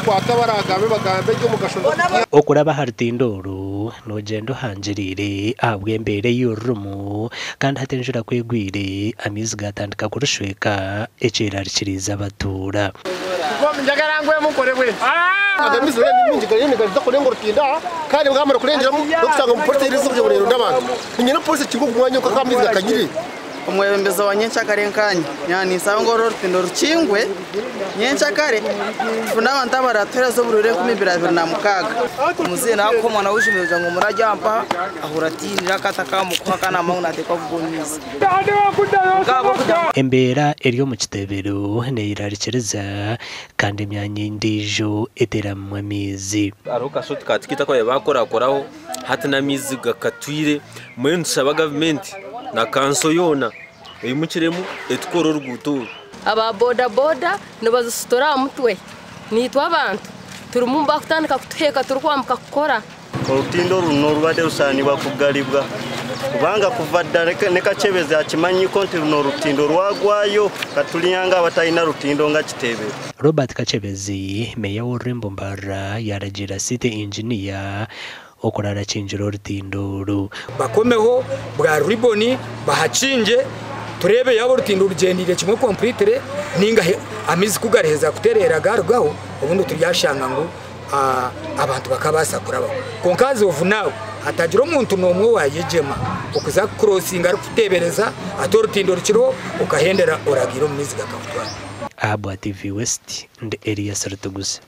Abakukwata abaraagambe bagambe eby'omugasho. Okuraba aha rutindo oru noogyenda ohangiriire ahabw'embeera ei orurimu kandi hati enjura ku egwire amaizi gaatandika kurushweka ekyerarikiriize abatuura. Aga maizi gariyo ni maingi gariyo nigaza kurenga orutindo aha kandi bwamara kurengyeramu n'okushanga ngu polisi eriyo kugira ngu neronda abantu. Niinyenda polisi ekinge ogu mwanya kwonka amaizi gakanyire. Omwebembezi wa nyenkyakare nkanye yaaba ninsaba ngu oru orutindo rukingwe nyenkyakare tufune abantu abaratuheereza oburuuru 2026. Omuzeeyi naakuha omwana w'eishomero kugira ngu omuragye aha mpaha ahurira atiinire akati akamukuha kandi naamanya ngu naateekwa kuvuga omu maizi. Embeera eri omu kitebero neyerarikiriza kandi emyanya endiijo eteeramimu amaizi. Hariho ka short cut keitu aku baabaire baakorakoraho hati n'amaizi gakatwire mbwenu nitushaba gavumenti na kanso yoona eimukiremu etukore oruguuto oru. Aba boda boda nibazisutura aha mutwe naitwe abantu turimu bakutandika kutuheeka turikwambuka kukora. Olutindo runo rubadde rusaanibwa kugalibwa kubanga kuva dda ne Kakyebezi akimanyiko nti luno olutindo lwagwayo katulyanga abatalina lutindo nga Kitebero. Robert Kakyebezi, Meeya w'orurembo Mbarara yaaragiira City Engineer okurara akingire orutindo oru. Bakomeho bwa ribbon bahakingye tureebe yaaba orutindo rugyendeire kimwe completely ninga amaizi ku gariheza kutereera garugaho obundi turyashanga ngu abantu bakabaasa kurabaho. Kwonka as of now hatagira omuntu n'omwe owayegyema okuza kucrossinga arikuteebereza ati orutindo rukiriho okahendera oragiire omu maizi gakakutwara. Ahabwa TV West, ndi Elias Rutuguza.